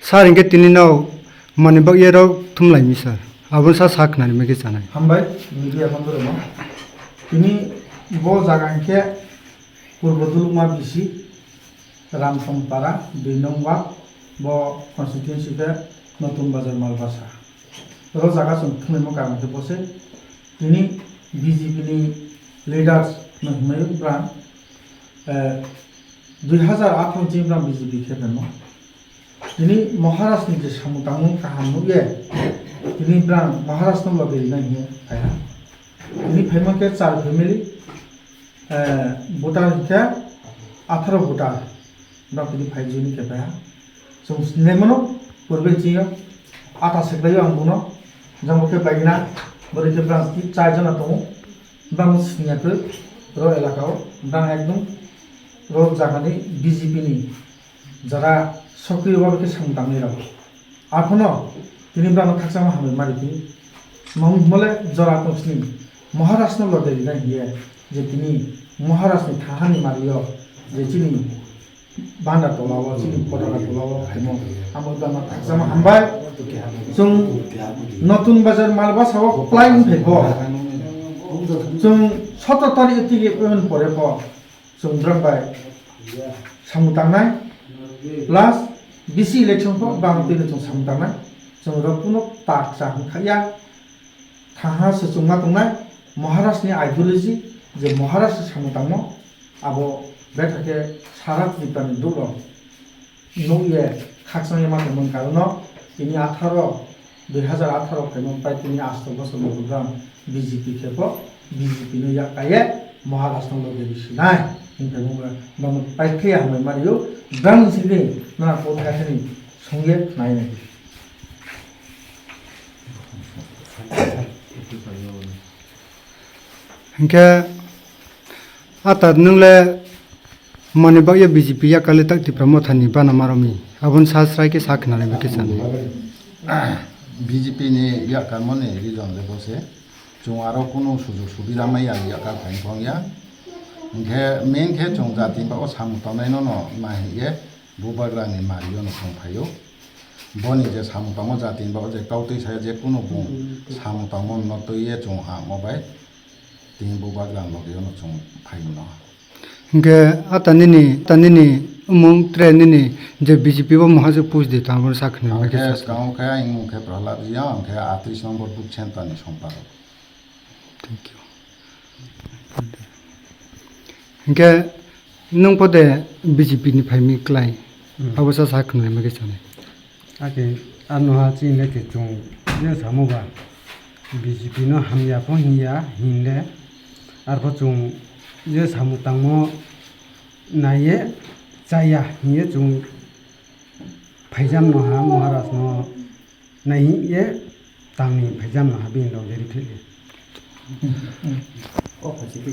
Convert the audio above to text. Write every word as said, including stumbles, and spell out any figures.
Sir, hinkhe tini no mani bagwi rok thumlaimi sir. Abo sa sa khnani mege chanai. Hambai, media hambai rokno. Tini bo jaga hinkhe Purbo Dulukma B C, Ramsongpara, dui nong ward, bo constituency khe Notun Bazar Malbasa. Ro jaga chwng thumlaimo karon khe bo se. Tini B J P ni leaders no hwnwi brang, eh, dui hazar atharo chini brang B J P khe phaimo. Tini Maharaj ni je samung tangmung kaham nukye, tini brang Maharaj no loge rinai hinwi phaiha. Tini phaima khe char family, eh, voter hinkhe atharo voter. Bwrang tini phai jini khe paiha. Chwng sinai mano, purbe chini ata seklaio ang buno. Jang bo khe paigina, bwrwi khe bwrang tini char jona tongo. Bwrang siniya khe ro elaka o, bwrang ekdom ro jaga ni B J P ni jara sokri o khe samung tangwi rok. Aphuno tini bwrano khakchangma hambai ma riphi. Mong himole jora tong sini Maharaj no loge rinai hiye je tini Maharaj ni thahani mario je chini banda tola o, chini potaka tola o phaimo. Amo bwrano khakchangma hambai. Chwng Notun Bazar Malbasa o kwplai wngphai pho. Chwng sotor tarik tigi payment pore pho. Chwng bwrang bai samung tangnai, plus B C election pho bang twi chwng samung tangnai, chwng rok kuno tak cha hwn kha ya, thaha se chwngma tongnai, Maharaj ni ideology je Maharaj se samung tangmo, abo betha khe sara Tripura ni borok rok nukye khakchangya ma tongmani karon no tini atharo, dui hazar atharo phaimani pai tini asto bosor ni program B J P khe bo B J P no yak kaiye Maharaj no loge ri sinai hinwi phaimani bai bono pai khe hambai ma rio brang sini nana ko thai thani songye nai nai. Hinkhe ata nwng le mani bagya B J P yakale tak Tipra Motha ni bana maromi. Aboni sa srai khe sa khna nai khe chani. B J P ni yakarmo ni reason le bo se. Chwng aro kunu sujug subida maya yakar phai wng ya. Hinkhe main khe chwng jati ba o samung tongnai no no nai hinkhe Bubagra ni mario no thang phaio. Boni je samung tangmo jati ni bagwi je kautwi saya je kunu bung samung tangmo no twiye chwng ha mo bai tini Bubagra ni loge no chwng phaino. Hinkhe ata nini, ata nini umung tre nini je B J P bo mohajwk push di tamo sakni. Ang khe swkang khe ang mung khe Prahlad Reang, ang khe atris number booth center ni somparo. Thank you. Hinkhe nwng pode B J P ni phaimi klai. Hmm. Abo sa sa khwnai ma khe sanai. Ake ano ha chini le khe chwng je samo ba B J P no hamya pho hinya hinle arpho chwng je samo tangmo naiye chaya hiye chwng phaijam no ha Maharaj no nai ye tangni phaijam no ha bini rok jeri khe. O phaji bi.